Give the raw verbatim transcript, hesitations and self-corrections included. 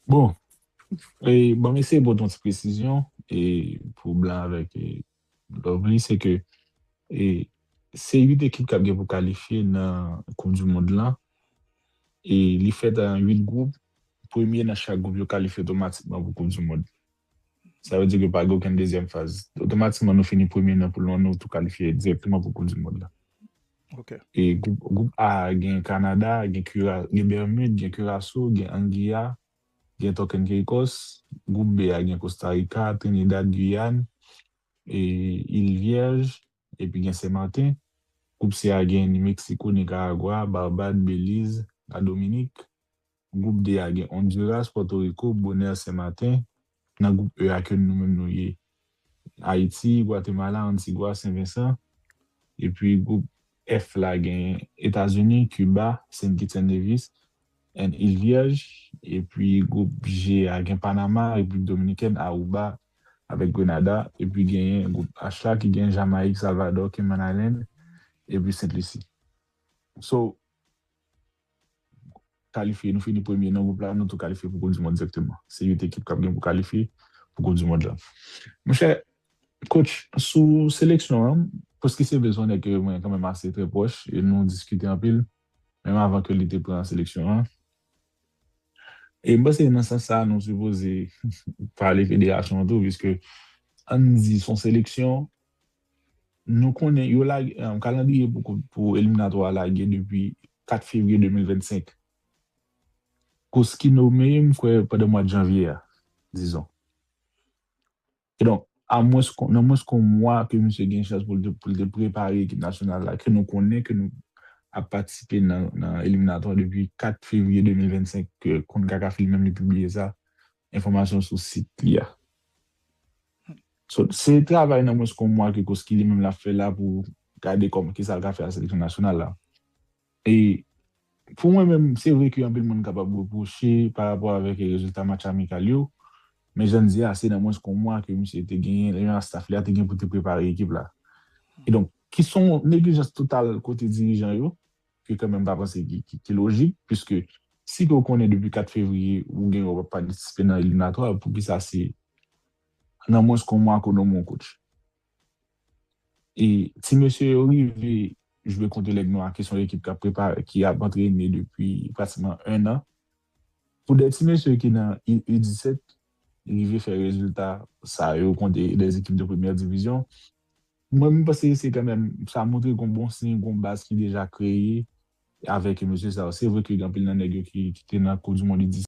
Bon, e, bon, m eseye pote yon ti presizyon e, pou Blan avèk e, Lovely, se ke e, se uit ekip k ap gen pou kalifye nan Koup di Mond lan. E li fèt an uit gwoup. Premye nan chak gwoup yo kalifye otomatikman pou Koup di Mond. Sa vle di ke pa gen okenn dezyèm faz. Otomatikman, nou fini premye nan poul lan, nou tou kalifye dirèkteman pou Koup di Mond lan. Ok. E gwoup, gwoup A a gen Kanada, gen Kira, gen Bèmid, gen Kiraso, gen Angiya, gen Turks and Caicos. Gwoup B a gen Kosta Rika, Trinidad, Giyàn, e Il Vyèj, epi gen Sen Maten. Gwoup C a gen Meksiko, Nikaragwa, Barbad, Beliz, La Dominik. Gwoup D a gen Ondiras, Pòtoriko, Bonè, Sen Maten. Nan gwoup E a ke nou menm nou ye, Ayiti, Gwatemala, Antigwa, Sen Vensan. Epi gwoup F la gen Etazini, Kiba, Sent Kits and Nevis, and Il Vyèj. Epi gwoup G a gen Panama, Repiblik Dominikèn, Aruba, avèk Grenada. Epi genyen gwoup H la ki gen Jamayik, Salvadò, Cayman Island, epi Sent Lisi. So, kalifye, nou fini premye nan gwoup la, nou tou kalifye pou Koup di Mond dirèkteman. Se uit ekip k ap gen pou kalifye pou Koup di Mond lan. Monchè, coach, sou seleksyon an, paske se bezwen ke mwen kanmenm ase trè pwòch, e nou diskite anpil, menm avan ke li te pran seleksyon an. E m panse nan sans sa, nou sipoze pale federasyon an tou, piske ann di se yon seleksyon, nou konnen yo lage, um, kalandriye pou, pou eliminatwa a lage depi kat fevriye de mil vennsenk. Koski nome, m kwè, pandan mwa janvye a, dizon. E donk, a mwens kon, nan mwens kon mwa ke misye gen chans pou l te, pou l te prepare ekip nasyonal la, ke nou konnen ke nou ap patisipe nan, nan eliminatwa depi kat fevriye de mil vennsenk, ke CONCACAF li menm li pibliye sa, enfòmasyon sou sit li a. So, se travay nan mwens kon mwa ke Koski li menm l ap fè la pou gade kòman, kisa l ka fè a seleksyon nasyonal la. E pou mwen menm, se vre ke anpil moun kapab repwoche pa rapò avèk rezilta match amikal yo, men jan n di a, se nan mwens kon mwa ke misye te genyen, men staff li a te gen pou te prepare ekip la. E donk, ki se yon neglijans total kote dirijan yo, ke kanmenm m pa panse ki, ki, ki lojik, piske si ke w konnen depi kat fevriye, ou gen w ap patisipe nan eliminatwa, poukisa se nan mwens kon mwa ke w nonmen yon coach? E ti mesye yo rive jwe kont Lèg Nwa, ki se yon ekip k ap prepare, ki ap antrene depi pratikman en an. Pou de ti mesye ki nan U disèt, rive fè rezilta sa yo kont de ekip de premyè divizyon, mwen, m panse se kanmenm, sa montre gon bon siy, gon baz ki deja kreye avèk mesye sa yo. Se vre ke gen anpil nan nèg yo ki, ki te nan Koup di Mond U disèt,